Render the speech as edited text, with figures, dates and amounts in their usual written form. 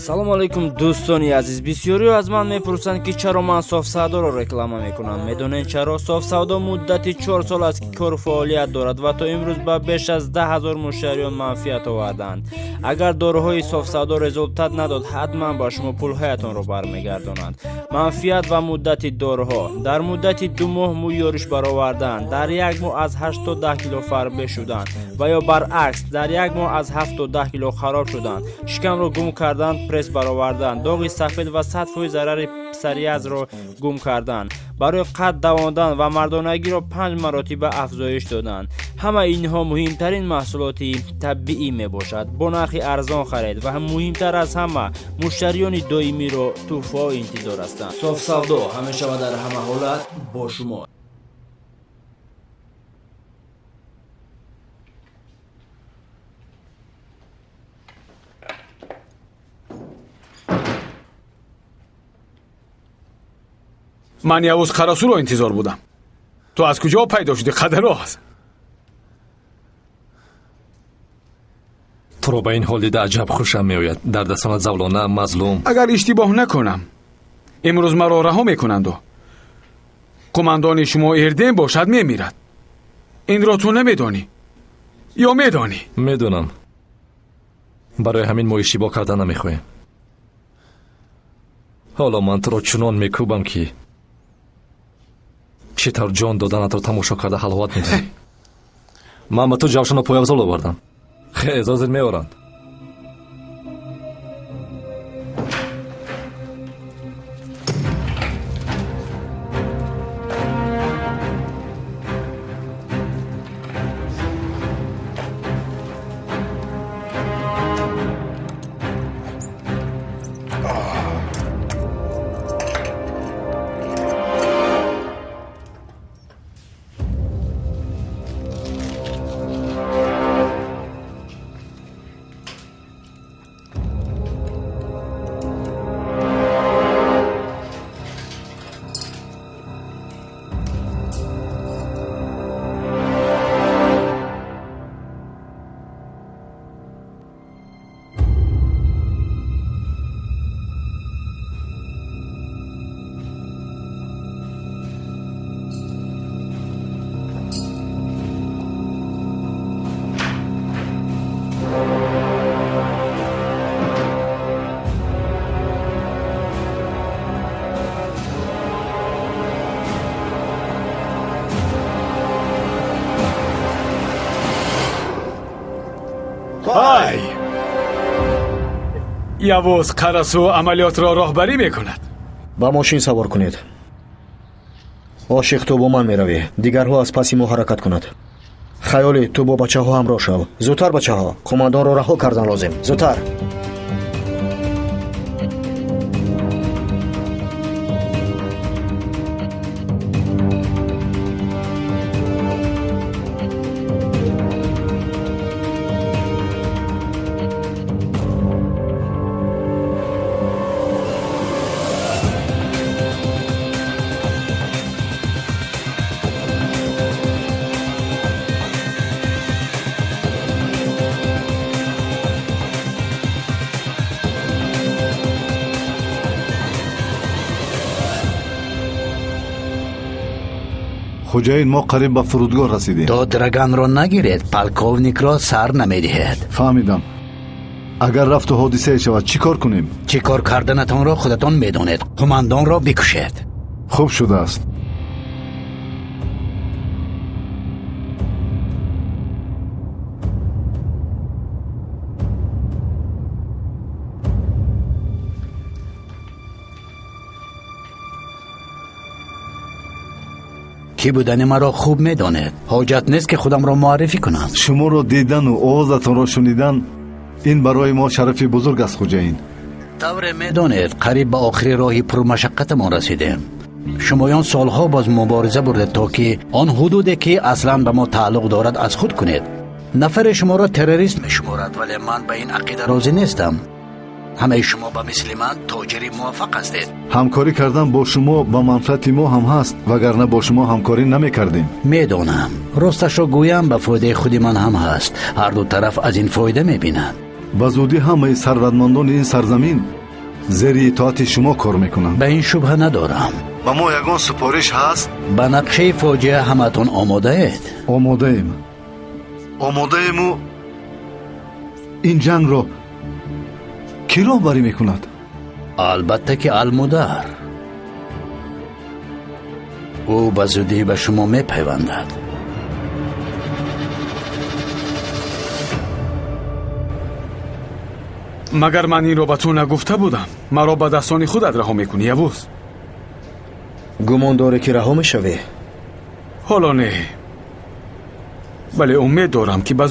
Салом алейкум, дӯстони азиз. Бисёриҳо аз ман мепурсанд, ки чаро ман Софсавдоро реклама мекунам. Медонед чаро? Софсавдо муддати 4 сол аст, ки кору фаъолият дорад ва то имрӯз ба беш аз 10 000 муштариён манфиат оварданд. Агар доруҳои Софсавдо результат надод, ҳатман ба шумо пулҳоятонро бармегардонанд. Манфиат ва муддати доруҳо: дар муддати 2 моҳ мӯй ёриш баровардан, дар як моҳ аз 8 то 10 кило фарбе шудан ва ё баръакс, дар як моҳ аз 7 то 10 кило хароб шудан, шикамро гум кардан, пресс баровардан, доғи сафед ва 100% зарари псориазро гум кардан, барои қад давондан ва мардонагиро панҷ маротиба афзоиш додан. Ҳама инҳо муҳимтарин маҳсулоти табиӣ мебошад. Бо нархи арзон харед ва муҳимтар аз ҳама, муштариёни доимиро тӯҳфаҳо интизор ҳастанд. Софсавдо ҳамеша ва дар ҳама ҳолат бо шумо. Ман Явуз Қарасуро интизор будам. Ту аз куҷо пайдо шудӣ, қадароз? Туро ба ин ҳол дида аҷаб хушам меояд. Дар дастонат завлона, мазлум. Агар иштибоҳ накунам, имрӯз маро раҳо мекунанду қумандони шумо Эрдем бошад, мемирад. Инро ту намедонӣ ё медонӣ? Медонам, барои ҳамин мо иштибоҳ карда намехоҳем. Ҳоло ман туро чунон мекӯбам, ки чӣ тавр ҷон доданатро тамошо карда ҳаловат медиҳӣ. Ман ба ту ҷавшану пойафзол овардам. Хез, ҳозир меоранд. Ай, Явуз Қарасу амалиётро роҳбарӣ мекунад. Ба мошин савор кунед. Ошиқ, ту бо ман меравӣ, дигарҳо аз паси мо ҳаракат кунад. Хаёлӣ, ту бо бачаҳо ҳамроҳ шав. Зудтар, бачаҳо, қумандонро раҳо кардан лозим. Зудтар! Хуҷаин, мо қариб ба фурудгоҳ расидем. То Драганро нагиред, полковникро сар намедиҳед. Фаҳмидам. Агар рафту ҳодисае шавад, чӣ кор кунем? Чӣ кор карданатонро худатон медонед. Қумандонро бикушед. Хуб шудааст. Кӣ будани маро хуб медонед. Ҳоҷат нест, ки худамро муаррифӣ кунам. Шуморо дидану овозатонро шунидан ин барои мо шарафи бузург аст, хуҷаин. Тавре медонед, қариб ба охири роҳи пурмашаққатамон расидем. Шумоён солҳо боз мубориза бурдед, то ки он ҳудуде, ки аслан ба мо тааллуқ дорад, аз худ кунед. Нафаре шуморо террорист мешуморад, вале ман ба ин ақида розӣ нестам. Ҳамаи шумо ба мисли ман тоҷири муваффақ ҳастед. Ҳамкорӣ кардан бо шумо ба манфиати мо ҳам ҳаст, вагарна бо шумо ҳамкорӣ намекардем. Медонам. Росташро гӯям, ба фоидаи худи ман ҳам ҳаст. Ҳарду тараф аз ин фоида мебинанд. Ба зудӣ ҳамаи сарватмандони ин сарзамин зери итоати шумо кор мекунанд. Ба ин шубҳа надорам. Ба мо ягон супориш ҳаст? Ба нақшаи фоҷиа ҳамаатон омодаед? Омодаем. Омодаему ин ҷангро кӣ роҳбарӣ мекунад? Албатта ки Алмудар. Ӯ ба зудӣ ба шумо мепайвандад. Магар ман инро ба ту нагуфта будам? Маро ба дастони худат раҳо мекунӣ, Явуз. Гумон дорӣ ки раҳо мешавӣ? Ҳоло не, вале умед дорам ки ба